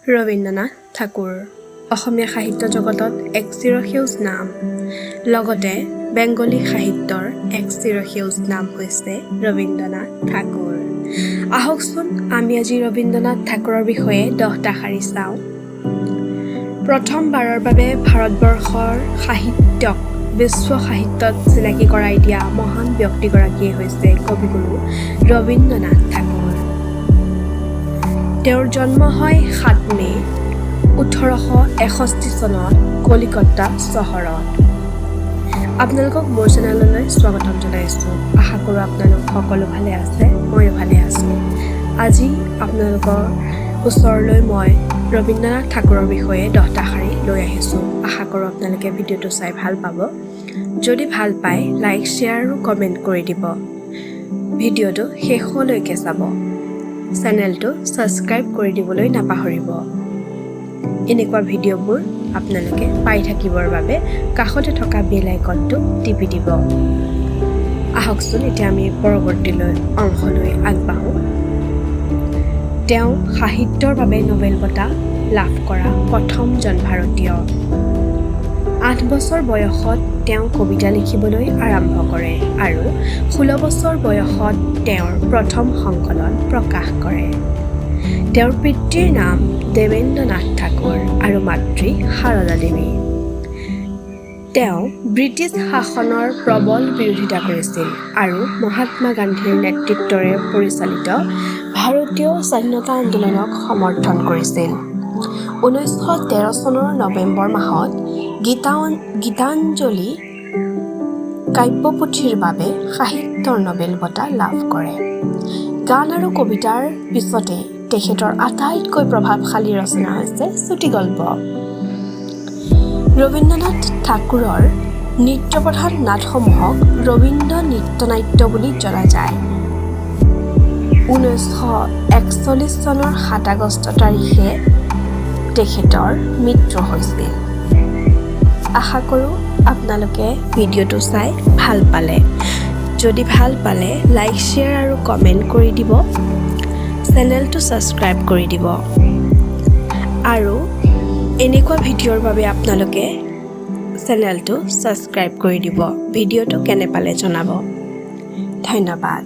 ৰবীন্দ্ৰনাথ ঠাকুৰ অসমীয়া সাহিত্য জগতত এক চিৰসেউজ নাম, লগতে বেংগলী সাহিত্যৰ এক চিৰসেউজ নাম হৈছে ৰবীন্দ্ৰনাথ ঠাকুৰ। আহকচোন আমি আজি ৰবীন্দ্ৰনাথ ঠাকুৰৰ বিষয়ে 10টা শাৰী চাওঁ। প্ৰথমবাৰৰ বাবে ভাৰতবৰ্ষৰ সাহিত্যক বিশ্ব সাহিত্যত চিনাকি কৰাই দিয়া মহান ব্যক্তিগৰাকীয়ে হৈছে কবিগুৰু ৰবীন্দ্ৰনাথ ঠাকুৰ। তেওঁৰ জন্ম হয় 7 মে' 1861 চনত কলিকতা চহৰত। আপোনালোকক মোৰ চেনেললৈ স্বাগতম জনাইছোঁ। আশা কৰোঁ আপোনালোক সকলো ভালে আছে, ময়ো ভালে আছোঁ। আজি আপোনালোকৰ ওচৰলৈ মই ৰবীন্দ্ৰনাথ ঠাকুৰৰ বিষয়ে 10টা শাৰী লৈ আহিছোঁ। আশা কৰোঁ আপোনালোকে ভিডিঅ'টো চাই ভাল পাব। যদি ভাল পায়, লাইক, শ্বেয়াৰ আৰু কমেণ্ট কৰি দিব। ভিডিঅ'টো শেষলৈকে চাব। চেনেলটো ছাবস্ক্ৰাইব কৰি দিবলৈ নাপাহৰিব। এনেকুৱা ভিডিঅ'বোৰ আপোনালোকে পাই থাকিবৰ বাবে কাষতে থকা বেল আইকনটো টিপি দিব। আহকচোন, এতিয়া আমি পৰৱৰ্তীলৈ অংশলৈ আগবাঢ়োঁ। তেওঁ সাহিত্যৰ বাবে নোবেল বঁটা লাভ কৰা প্ৰথমজন ভাৰতীয়। 8 বছৰ বয়সত তেওঁ কবিতা লিখিবলৈ আৰম্ভ কৰে আৰু 16 বছৰ বয়সত তেওঁৰ প্ৰথম সংকলন প্ৰকাশ কৰে। তেওঁৰ পিতৃৰ নাম দেৱেন্দ্ৰনাথ ঠাকুৰ আৰু মাতৃ সাৰদা দেৱী। তেওঁ ব্ৰিটিছ শাসনৰ প্ৰবল বিৰোধিতা কৰিছিল আৰু মহাত্মা গান্ধীৰ নেতৃত্বৰে পৰিচালিত ভাৰতীয় স্বাধীনতা আন্দোলনক সমৰ্থন কৰিছিল। 1913 চনৰ নৱেম্বৰ মাহত গীতাঞ্জলি কাব্যপুথিৰ বাবে সাহিত্যৰ নোবেল বঁটা লাভ কৰে। গান আৰু কবিতাৰ পিছতে তেখেতৰ আটাইতকৈ প্ৰভাৱশালী ৰচনা হৈছে চুটিগল্প। ৰবীন্দ্ৰনাথ ঠাকুৰৰ নৃত্যপ্ৰধান নাটসমূহক ৰবীন্দ্ৰ নৃত্যনাট্য বুলি জনা যায়। 1941 চনৰ 7 আগষ্ট তাৰিখে তেখেতৰ মৃত্যু হৈছিল। আশা কৰোঁ আপোনালোকে ভিডিঅ'টো চাই ভাল পালে। যদি ভাল পালে, লাইক, শ্বেয়াৰ আৰু কমেণ্ট কৰি দিব। চেনেলটো ছাবস্ক্ৰাইব কৰি দিব আৰু এনেকুৱা ভিডিঅ'ৰ বাবে আপোনালোকে চেনেলটো ছাবস্ক্ৰাইব কৰি দিব। ভিডিঅ'টো কেনে পালে জনাব। ধন্যবাদ।